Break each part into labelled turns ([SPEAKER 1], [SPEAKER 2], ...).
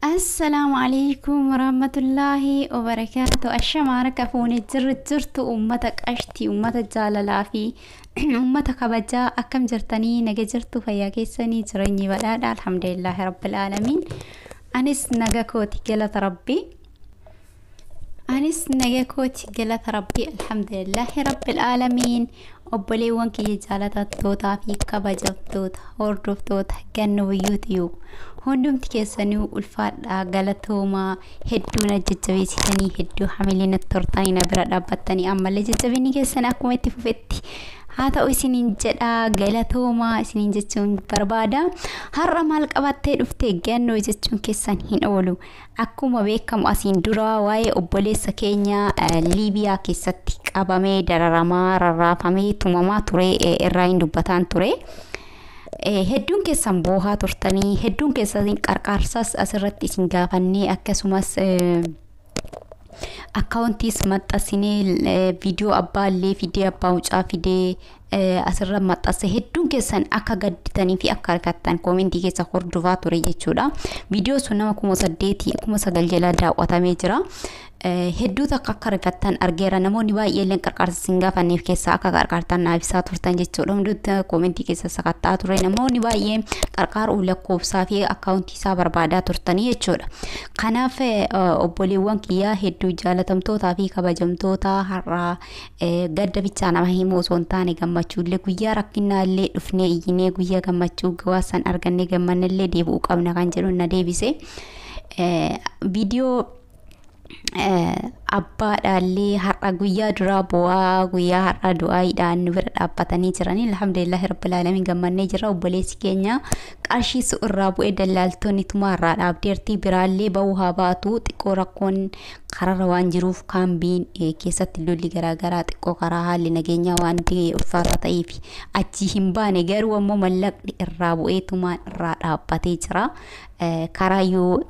[SPEAKER 1] Assalaamu alaikum warahmatullaahi wabarakaatu. Ashama harka fuunee jirru jirtu uummata qashtii, uummata jaalalaa fi uummata kabajaa, akkam jirtanii? Naga jirtu? Fayyaa keessanii? Jireenyi badhaadha? Alhamdulillaahi rabbil aalamiin. Anis naga kooti, galata rabbii. Anis naga kooti, galata rabbii, alhamdulillaahi rabbil aalamiin. Obboleewwan kiyya jaalatamtootaa fi kabajamtoota hordoftoota Ganna Yuutiyuub, hundumti keessanii ulfaadhaa, galatoomaa. Hedduu na jajjabeessitanii, hedduu hamilee natti turtanii, na bira dhaabbattanii, ammallee jajjabinni keessan akkuma itti fufetti haa ta'u isiniin jedhaa, galatoomaa isiniin jechuun barbaada. Har'a maal qabattee dhufte Gannoo jechuun keessan hin oolu. Akkuma beekamu asiin dura waa'ee obboleessa keenya Liibiyaa keessatti qabamee, dararamaa, rarraafamee, tumamaa ture irraa hin dubbataan ture. Hedduun keessan boohaa turtanii, hedduun keessan qarqaarsas asirratti isin gaafannee, akkasumas akkaawuntiis maxxansinee, viidiyoo abbaallee fidee, abbaa mucaa fidee asirra maxxanse, hedduun keessan akka gadditanii fi akka argattan koomentii keessa hordofaa ture jechuudha. Viidiyoo sun nama 8,000, 9,000 jala daawwatamee jira. Hedduu takka akka rifattan argeera. Namoonni baay'ee illee qarqaarsa isin gaafanneef keessaa akka qarqaartan naaf ibsaa turtan jechuudha. Hundumti koomentii keessa sakatta'aa ture. Namoonni baay'een qarqaaruu lakkoofsaa fi akkaawuntii isaa barbaadaa turtanii jechuudha. Kanaaf obboleewwan kiyyaa hedduu jaalatamtootaa fi kabajamtoota, har'aa gadda bichaa nama himuu osoo hin taane, gammachuullee, guyyaa rakkinaa illee dhufnee iyyinee, guyyaa gammachuu gawaasan argannee gammannellee deebi'uu qabna kan jedhu na deebise. Viidiyoo abbaadhaallee har'a guyyaa duraa bu'aa, guyyaa har'a du'aayiidhaan nu bira dhaabbatanii jiranii, alhamdulillahi rabbil aalamiin, gammannee jira. Obboleessi keenya qarshii su irraa bu'ee dallaaltonni tumaa irraa dhaabdeerti, biraallee bahuu haa baatu, xiqqoo rakkoon kararra waan jiruuf, kaambiin keessatti lolli garaagaraa, xiqqoo karaa haalli nageenyaa waan ulfaataa ta'eef achi hin baane. Garuu ammoo mallaqni irraa bu'ee tumaan irraa dhaabbatee jira. Karaa yoo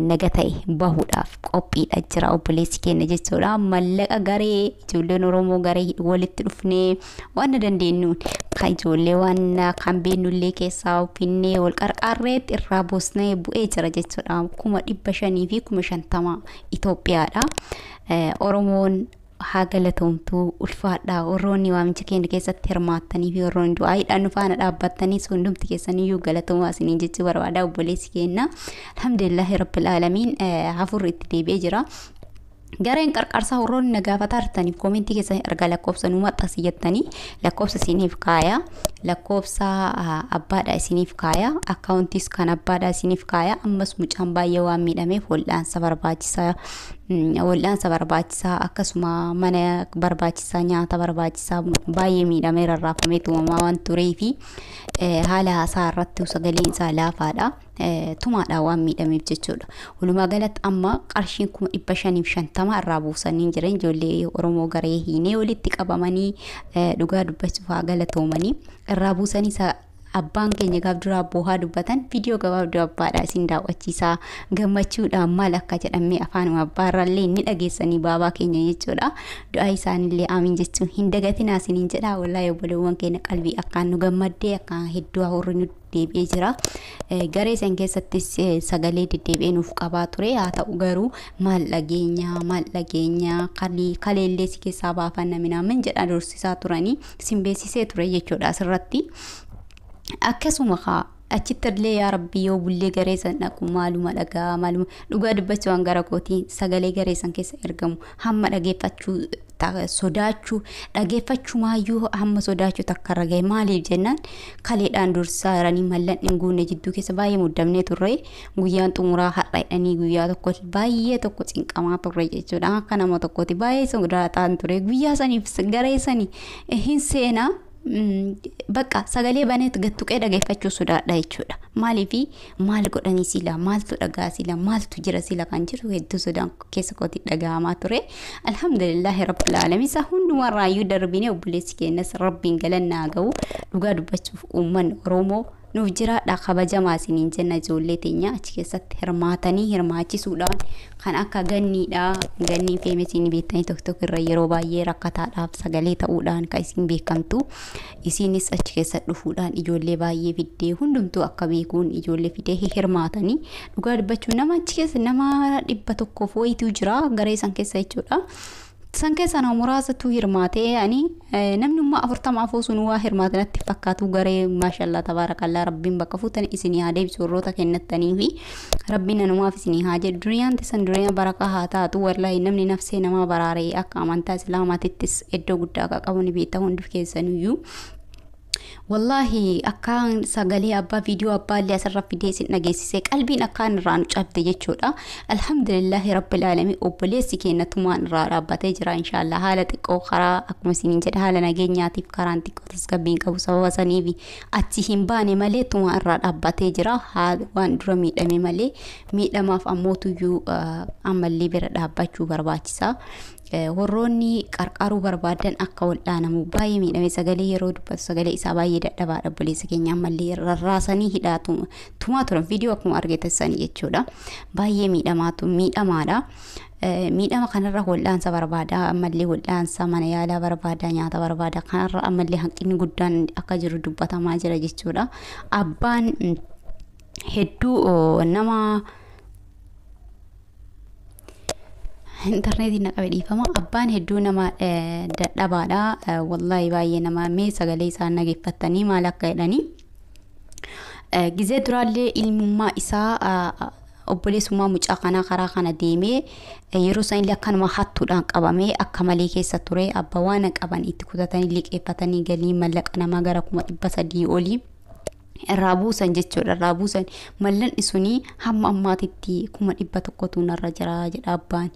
[SPEAKER 1] naga ta'e bahuudhaaf qophiidha jira obboleessi keenya jechuudha. Mallaqa garee ijoolleen Oromoo garee walitti dhufnee waan dandeenyuun kan ijoollee waan kan beennullee keessaa finnee wal qarqaarreetti irraa buusnee bu'ee jira jechuudha. 550,000 Itoophiyaadha. Oromoon haa galatoomtuu, ulfaadhaa. Warroonni waamicha keenya keessatti hirmaattanii fi warroonni du'aayiidhaan nu faana dhaabbattanii hundumti keessaniyyuu galatoomaa isiniin jechuu barbaada. Obboleessi keenya alhamdulillahi rabbil aalamiin hafuurri itti deebi'ee jira. Gareen qarqarsaa warroonni na gaafataa jirtaniif, koomentii keessa erga lakkoofsa nu maxxansi jettanii, lakkoofsa isiniif kaaya. Lakkoofsa abbaadha isiniif kaaya. Akkaawuntiis kan abbaadha isiniif kaaya. Ammas mucaan baay'ee waan miidhameef wal'aansa barbaachisaa, wal'aansa barbaachisaa, akkasuma mana barbaachisaa, nyaata barbaachisaa, baay'ee miidhamee rarraafamee tumamaa waan turee fi haala haasaa irratti sagaleen isaa laafaadha. Tumaadhaan waan miidhameef jechuudha. Walumaa galatti amma qarshiin 550,000 irraa buusanii jiran ijoollee Oromoo garee hiinee walitti qabamanii, dhugaa dubbachuuf haa galatoomanii, irraa buusanii. Abbaan keenya gaaf duraa boohaa dubbatan viidiyoo gabaabduu abbaadha isin daawwachiisaa, gammachuudhaan maal akka jedhamee afaanuma abbaarraallee ni dhageessanii, baabaa keenya jechuudha. Du'aa isaanillee amiin jechuun hin dagatinaa isiniin jedha. Wallaahi obboleewwan keenya qalbii akkaan nu gammaddee, akkaan hedduu hafuurri nu deebi'ee jira. Garee san keessattis sagalee deddeebi'ee nuuf qabaa ture. Haa ta'u garuu maal dhageenya, maal dhageenya, kaleellee si keessaa baafanna minaamin jedha dorsisaa turanii isin beeksisee ture jechuudha asirratti. Akkasuma kaa achitti illee yaa rabbii yoo bullee garee san dhaqu maaluma dhagaa, maaluma dhugaa dubbachuu waan gara kootii sagalee garee san keessa ergamu hamma dhageeffachuu sodaachuu, dhageeffachuu maayyuu hamma sodaachuu takka irra gahe. Maaliif jennaan, kaleedhaan dursaa jiranii mallaqni hin guunne, jidduu keessa baay'ee muddamnee turre, guyyaan xumuraa har'a jedhanii, guyyaa tokko baay'ee tokko cinqamaa turre jechuudha. Akka nama tokkooti baay'ee sodaataan ture. Guyyaa saniif garee sanii hin seenaa, bakka sagalee baneetu gattuqee dhageeffachuu sodaadha jechuudha. Maaliif, maal godhanii sila, maaltu dhagaa sila, maaltu jira sila kan jiru hedduu sodaan keessa kootti dhaga'amaa ture. Alhamdulillahi rabbil aalamiin, isa hundumarraayyuu darbinee obboleessi keenyas rabbiin galannaa gahu. Dhugaa dubbachuuf uummanni Oromoo Nuuf jiraadha, kabajamaa isiniin jenna. Ijoollee teenya achi keessatti hirmaatanii hirmaachisuudhaan kan akka ganniidha. Ganniin feemesiin beektanii tokko tokko irra yeroo baay'ee rakkataadhaaf sagalee ta'uudhaan kan isin beekamtu. Isinis achi keessa dhufuudhaan ijoollee baay'ee fiddee, hundumtuu akka beekuun ijoollee fidee hirmaatanii, dhugaa dubbachuu nama achi keessa nama 100f wayituu jira garee san keessa jechuudha. San keessa nama muraasatu hirmaatee, ani namni immoo 40 afoo sun waa hirmaate natti fakkaatu. Garee maashallaa tabaarakallaa, rabbiin bakka fuutan isinii haa deebisu, warroota kennattanii fi rabbiin nanumaaf isinii haa jedhu. Duniyaan tisan duniyaa barakaa haa taatu. Wallaahi namni nafsee namaa baraaree akka amantaa islaamaatittis iddoo guddaa akka qabu ni beekta hundi keessaniyyuu. Wallaahi akkaan sagalee abbaa, viidiyoo abbaa illee asirra fidee isin dhageessisee qalbiin akkaan irraa nu cabde jechuudha. Alhamdulillahi rabbil alamin, obboleessi keenya tumaan irraa dhaabbatee jira inshaallah. Haala xiqqoo karaa, akkuma isiniin jedha, haala nageenyaatiif karaan xiqqoo tasgabbiin qabu, sababa saniif achi hin baane malee tumaan irraa dhaabbatee jira. Waan dura miidhame malee miidhamaaf ammootuyyuu ammallee bira dhaabbachuu barbaachisa. Warroonni qarqaruu barbaadan akka wal'aanamu, baay'ee miidhame, sagalee yeroo dubbatu sagalee isaa baay'ee dadhabaadha. Obboleessa keenya ammallee rarraasanii hidhaa tumaa turan, viidiyoo akkuma argitan jechuudha. Baay'ee miidhamaatu miidhamaadha. Miidhama kanarra wal'aansa barbaada, ammallee wal'aansa mana yaalaa barbaada, nyaata barbaada. Kanarra ammallee hanqinni guddaan akka jiru dubbatamaa jira jechuudha. Abbaan hedduu nama intarneetiin na qabe, dhiifama. Abbaan hedduu nama dadhabaadha. Wallaahi baay'ee nama. Mee sagalee isaan dhageeffattanii maal akka jedhanii. Gizee duraallee ilmummaa isaa, obboleessummaa mucaa kanaa karaa kana deemee yeroo isaan illee akkanuma hattuudhaan qabamee akka malee keessa ture. Abbaa waan qaban itti kutatanii liqeeffatanii galii mallaqa namaa gara 300,000 olii irraa buusan jechuudha. Irraa buusan, mallaqni suni hamma ammaatitti 100,000tu narra jira jedha abbaan.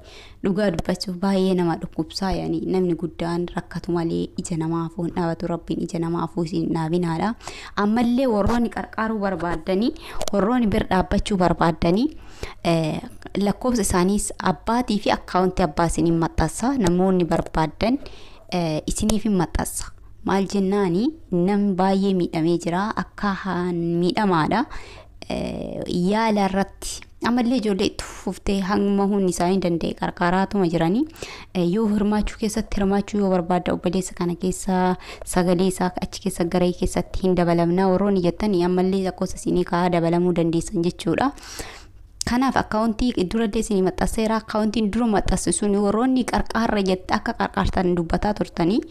[SPEAKER 1] Dhugaa dubbachuuf baay'ee nama dhukkubsaa. Yani namni guddaan rakkatu malee ija namaa afuu hin dhaabatu. Rabbiin ija namaa afuu isin dhaabinaadha. Ammallee warroonni qarqaaruu barbaaddanii, warroonni bira dhaabbachuu barbaaddanii, lakkoofsa isaaniis abbaatii fi akkaawuntii abbaa isiniin maxxansa. Namoonni barbaaddan isiniif hin maxxansa. Maal jennaani, namni baay'ee miidhamee jira, akka miidhamaadha. Yaala irratti ammallee ijoollee itti fuftee hamma humni isaanii danda'e qarqaraatuma jiranii. Yoo hirmaachuu keessatti hirmaachuu yoo barbaadda, obboleessa kana keessa sagalee isaa achi keessa garee keessatti hin dabalamna warroonni jettanii, ammallee lakkoofsa isinii kaa'aa dabalamuu dandeessan jechuudha. Kanaaf akkaawuntii durallee isinii maxxanseera. Akkaawuntiin dura maxxanse sun warroonni qarqaarra jette akka qarqaartan dubbataa turtanii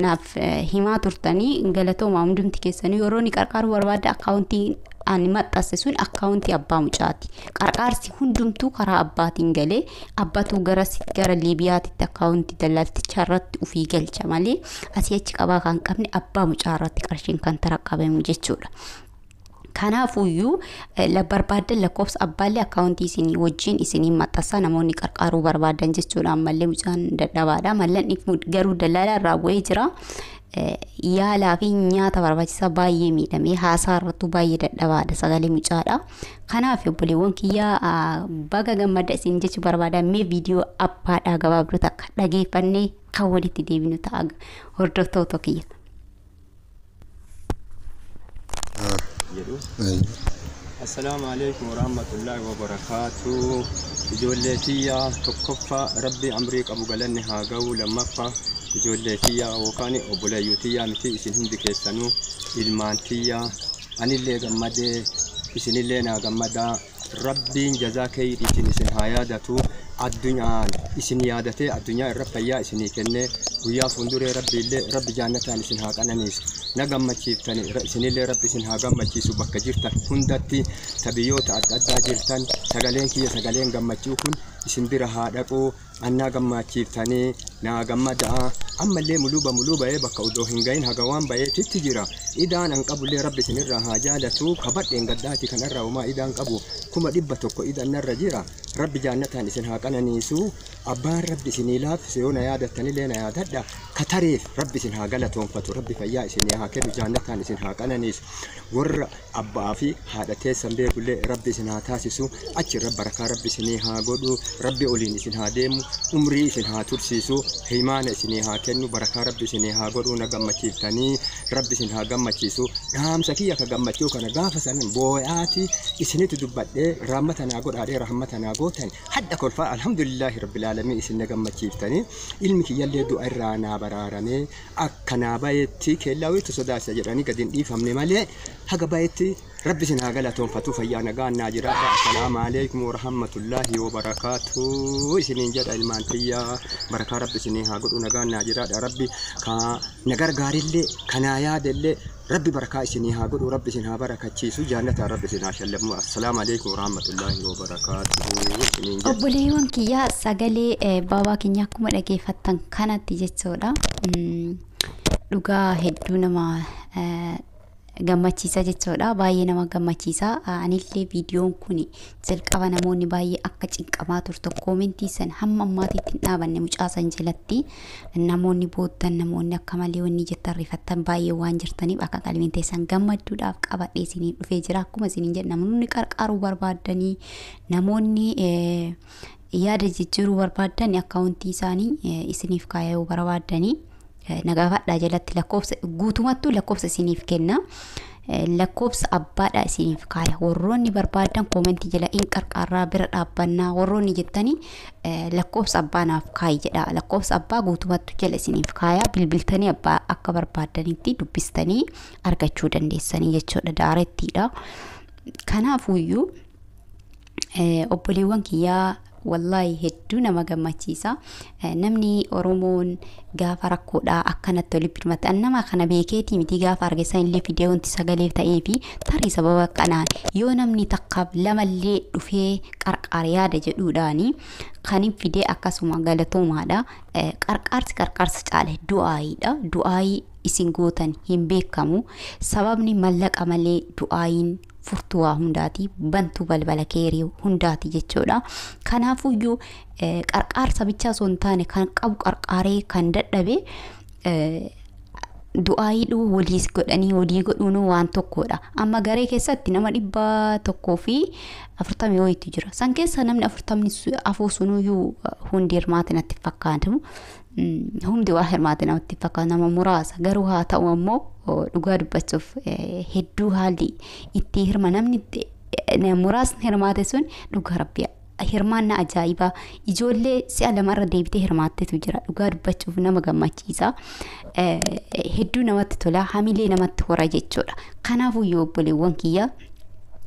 [SPEAKER 1] naaf himaa turtanii, galatooma hundumti keessanii. Warroonni qarqaaruu barbaadda, akkaawuntii ani maxxanse sun akkaawuntii abbaa mucaati. Qarqaarsi hundumtuu karaa abbaatiin galee abbatu gara Liibiyaatitti akkaawuntii dallaaltichaa irratti ofii galcha malee asii achi qabaa kan qabne abbaa mucaa irratti qarshiin kan taraqqabamu jechuudha. Kanaafuyyuu barbaadan lakkoofsa abbaallee akkaawuntii isinii wajjin isinii maxxansa, namoonni qarqaaruu barbaadan jechuudha. Ammallee mucaan dadhabaadha. Mallaqni garuu dallaalaa irraa bu'ee jira. Yaalaa fi nyaata barbaachisaa, baay'ee miidhamee haasaa irrattuu baay'ee dadhabaadha sagalee mucaadha. Kanaaf obboleewwan kiyyaa, baga gammadda isin jechuu barbaada. Mee viidiyoo abbaadhaa gabaabduu takka dhageeffannee kan walitti deebinu ta'a, hordoftoota kiyya.
[SPEAKER 2] Jedhu. Assalaamu alaikum warahmatullahi wabarakaatu. Ijoollee tiyyaa, tokkoffaa rabbi amrii qabu galanni haa ga'u. Lammaffaa ijoollee tiyyaa yookaan obboleeyyuu tiyyaa miti, isin hundi keessanuu ilmaan tiyyaa, anillee gammadee isinillee naa gammadaa. Rabbiin jazaa keeyyiitiin isin haa yaadatu. Addunyaan isin yaadatee addunyaa irra fayyaa isinii kennee guyyaa fuulduree rabbiillee rabbi jaannataan isin haa qananiisu. Na gammachiiftani, isinillee rabbi isin haa gammachiisu. Bakka jirtan hundatti, tabiyyoota adda addaa jirtan, sagaleen kiyya sagaleen gammachuu kun isin bira haa dhaqu. Annaa gammachiiftanii naa gammadaa. Ammallee muluuba muluu ba'ee bakka odoo hin gahin haga waan ba'eetitti jira. Idaan an qabullee rabbi isinirraa haa jaalatu. Kabadheen gaddaati kanarraa homaa idaan qabu 100,000 idaan narra jira. Rabbi jaannataan isin haa qananiisu. Abbaan rabbi isinii laaffise, yoo na yaadattanillee na yaadadha. Katareef rabbi isin haa galatoonfatu. Rabbi fayyaa isinii haa kennu, jaannataan isin haa qananiisu. Warra abbaa fi haadha teessan beekullee rabbi isin haa taasisu. Achirra barakaa rabbi isinii haa godhu. Rabbi oliin isin haa deemu, umrii isin haa tursiisu. Himaana isinii haa kennu, barakaa rabbi isinii haa godhu, na gammachiiftanii rabbi isin haa gammachiisu. Dhaamsa kiyya ka gammachuu kana gaafa sanan boo'aati isinitti dubbadhee rahmata naa godhaadhee rahmata naa gootan hadda kolfaa alhamdulillaahi rabbil aalamiin isin na gammachiiftanii ilmi kiyyallee du'a irraa naa baraaramee akka naa bayetti keellaa wayitu sodaachisa jedhanii gadi hin dhiifamne malee haga bayetti rabbi isin haa galatoonfatu fayyaa nagaan naa jiraadha. Assalaamu alaikum warahmatullaahi wabarakaatu isiniin jedha ilmaan tiyyaa barakaa rabbi isinii haa godhu nagaan naa jiraadha. Rabbi ka na gargaarillee kanaa yaadellee rabbi barakaa isinii haa godhu rabbi isin haa barakachiisu jaannataan rabbi isin haa shallamu. Assalaamu alaikum warahmatullaahi wabarakaatu isiniin jedha.
[SPEAKER 1] Obboleewwan kiyyaa sagalee baabaa keenya akkuma dhageeffattan kanatti jechuudha. Dhugaa hedduu nama gammachiisa jechuudha. Baay'ee nama gammachiisa. Anillee viidiyoon kun jalqaba namoonni baay'ee akka cinqamaa turte koomentii san hamma ammaatiitti hin dhaabanne mucaa san jalatti namoonni booddan namoonni akka malee wanni jettan rifattan baay'ee waan jirtaniif akka qalbiin teessan gammachuudhaaf qabadhee isiniin dhufee jira. Akkuma isiniin jedhu namoonni qarqaaruu barbaaddanii namoonni yaada jijjiiruu barbaaddan akkaawuntii isaanii isiniif kaayuu barbaaddanii nagaafadhaa jalatti lakkoofsa guutumattuu lakkoofsa isiniif kenna. Lakkoofsa abbaadha isiniif kaaya. Warroonni barbaadan koomentii jala in qarqaarraa bira dhaabbannaa warroonni jettanii lakkoofsa abbaa naaf kaayi jedha. Lakkoofsa abbaa guutumattuu jala isiniif kaaya. Bilbiltanii abbaa akka barbaadanitti dubbistanii argachuu dandeessanii jechuudha. Daarettiidha. Kanaafuyyuu obboleewwan kiyyaa wallaahi hedduu nama gammachiisa. Namni Oromoon gaafa rakkoodhaa akkanatti walitti birmata. Nama kana beekeetii miti gaafa argisan illee fidee wanti sagalee ta'ee fi tarii sababa kanaan yoo namni takkaaf lamallee dhufee qarqaar yaada jedhuudhaani kan hin fidee akkasuma galatoomaadha. Qarqaarsi qarqaarsa caale du'aayiidha. Du'aayii isin gootan hin beekamu. Sababni mallaqa malee du'aayiin furtuu waa hundaati bantuu balbala keerii hundaati jechuudha. Kanaafuyyuu qarqaarsa bichaa osoo hin taane kan qabu qarqaaree kan dadhabe du'aayiidhuu waliis godhanii walii godhuun waan tokkodha. Amma garee keessatti nama 140 wayiitu jira. San keessa namni 44 sunuyyuu hundi hirmaate natti fakkaatu. Hundi waa hirmaate namatti fakkaatu nama muraasa. Garuu haa ta'u ammoo dhugaa dubbachuuf hedduu haalli itti hirma namni muraasni hirmaate sun dhugaa rabbi hirmaannaa ajaa'ibaa ijoollee si'a lamarra deebitee hirmaattetu jira. Dhugaa dubbachuuf nama gammachiisa. Hedduu namatti tola hamilee namatti hora jechuudha. Kanaafuu yoo obboleewwan kiyya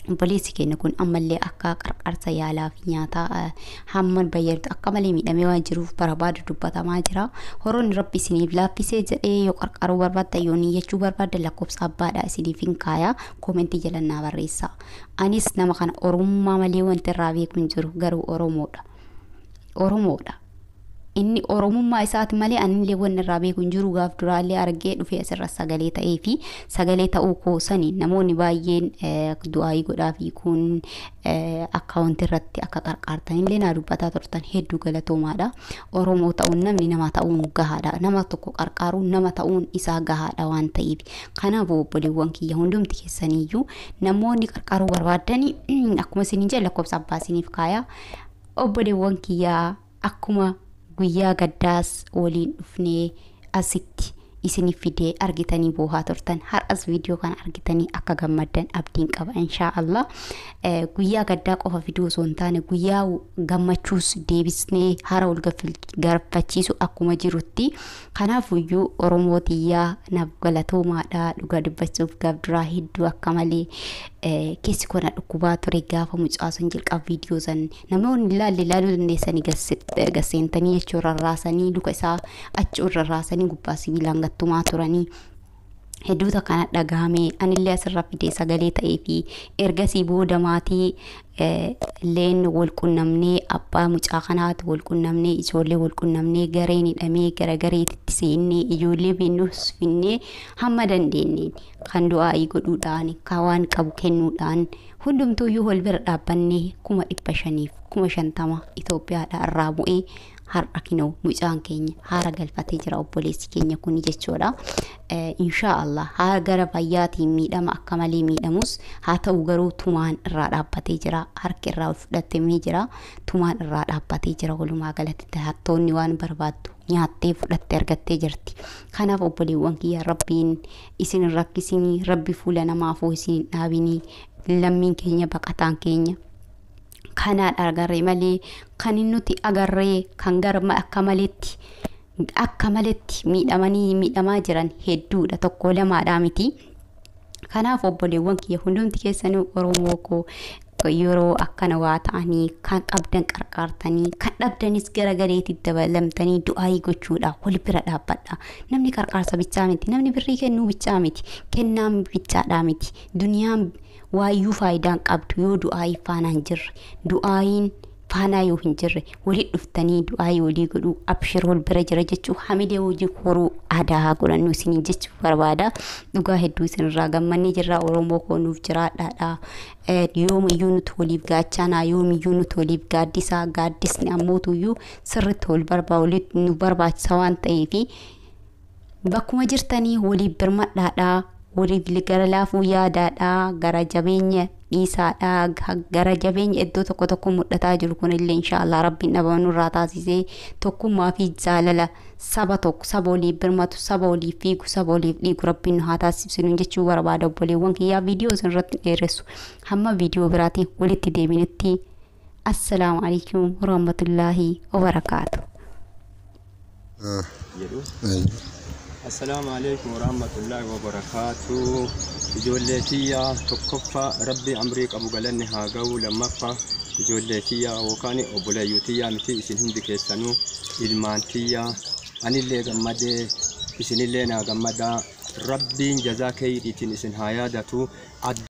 [SPEAKER 1] obboleessi keenya kun ammallee akka qarqarsa yaalaa fi nyaataa hamma bayyadu akka malee miidhamee waan jiruuf barbaadu dubbatamaa jira. Horoonni rabbi isiniif laaffisee jedhee yoo qarqaruu barbaadda yoo niyyachuu barbaadda lakkoofsa abbaadha isiniif hin kaaya koomentii jala naa barreessa. Anis nama kana Oromummaa malee wanti irraa beeku hin jiru garuu Oromoodha. Oromoodha. Inni Oromummaa isaati malee anillee wanni irraa beeku hin jiru gaaf duraallee argee dhufee asirra sagalee ta'ee fi sagalee ta'uu koosani namoonni baay'een du'aayii godhaa fi kun akkaawuntii irratti akka qarqaartanillee naa dubbataa turtan hedduu galatoomaadha. Oromoo ta'uun namni nama ta'uun gahaadha. Nama tokko qarqaaruun nama ta'uun isaa gahaadha waan ta'eef. Kanaafuu obboleewwan kiyya hundumti keessaniyyuu namoonni qarqaaruu barbaaddanii akkuma isiniin jedhe lakkoofsa abbaa isiniif kaaya. Obboleewwan kiyyaa akkuma guyyaa gaddaas waliin dhufnee asitti isiniif fidee argitanii boohaa turtan har'as viidiyoo kana argitanii akka gammaddan abdiin qaba inshaa Allah. Guyyaa gaddaa qofa fiduu osoo hin taane guyyaa gammachuus deebisnee hara wal galfachiisu akkuma jirutti. Kanaafuyyuu Oromoo tiyyaa naaf galatoomaadha. Dhugaa dubbachuuf gaaf duraa hedduu akka malee keessi koo na dhukkubaa ture gaafa mucaa sun jalqaba viidiyoo san namoonni ilaalle ilaaluu dandeessanii gasseentanii jechuun rarraasanii luka isaa achi ol rarraasanii gubbaa sibiilaan gattumaa turanii. Hedduuta kana dhagahame anillee asirra fidee sagalee ta'ee fi ergasii booda maatii leen wal qunnamnee abbaa mucaa kanaati wal qunnamnee ijoollee wal qunnamnee gareen hidhamee gara gareetitti seennee ijoollee binnus finnee hamma dandeenyeen kan du'aayii godhuudhaan kan waan qabu kennuudhaan hundumtuuyyuu wal bira dhaabbannee 550,000 Itoophiyaadhaa irraa bu'ee har'a kinoo mucaan keenya haara galfatee jira obboleessi keenya kun jechuudha. Inshaa Allah haara gara fayyaatiin miidhama akka malee miidhamus haa ta'u garuu tumaan irraa dhaabbatee jira harki irraa ol fudhatamee jira tumaan irraa dhaabbatee jira walumaa galatti hattoonni waan barbaaddu nyaattee fudhattee argattee jirti. Kanaaf obboleewwan kiyya, rabbiin isin hin rakkisinii, rabbi fuula namaafuu isin hin dhaabinii. Lammiin keenya, baqataan keenya kanaadha agarree malee kan nuti agarree kan gara akka maletti miidhamanii miidhamaa jiran hedduudha, tokko lamaadhaa miti. Kanaaf obboleewwan kiyya hundumti keessanuu, Oromoo koo, yeroo akkana waa ta'anii kan qabdan qarqaartanii, kan dhabdanis gara gareetti dabalamtanii du'aayii gochuudha wal bira dhaabbadha. Namni qarqaarsa bichaa miti, namni birrii kennuu bichaa miti, kennaan bichaadhaa miti. Duniyaan waayyuu faayidaan qabdu yoo du'aayii faanaa hin jirre, du'aayiin faanaa yoo hin jirre, walitti dhuftanii du'aayii walii godhuu, abshir wal bira jira jechuu, hamilee hojii horuu aadaa godhannu isiniin jechuu barbaada. Dhugaa hedduu isinirraa gammannee jirra. Oromoo koo, nuuf jiraadhaadha. Yoomiyyuu nuti waliif gaachanaa, yoomiyyuu nuti waliif gaaddisaa. Gaaddisni ammootuyyuu sirriitti wal walitti nu barbaachisa waan ta'eefi bakkuma jirtanii waliif birmadhaadha. Waliif gara laafuu yaadaadha. Gara jabeenya dhiisaadha. Gara jabeenya iddoo tokko tokko mul'ataa jiru kunillee inshaallah rabbiin dhabama nurraa taasisee, tokkummaa fi jaalala saba tokko, saba waliif birmatu, saba waliif fiigu, saba waliif dhiigu rabbiin nu haa taasisinu jechuu barbaada. Obboleewwan kiyyaa, viidiyoo isin irratti dheeressu. Hamma viidiyoo biraatiin walitti deebinutti, assalaamu alaikum warahmatullaahi wabarakaatu.
[SPEAKER 2] Jedhu. Assalaamu alaikum warahmatullaahi wabarakaatu. Ijoollee tiyya, tokkoffaa rabbi amrii qabu galanni haa ga'u. Lammaffaa ijoollee tiyya yookaan obboleeyyuu tiyyaa miti, isin hundi keessanuu ilmaan tiyya. Anillee gammadee, isinillee naa gammadaa. Rabbiin jazaa keeyyiitiin isin haa yaadatu.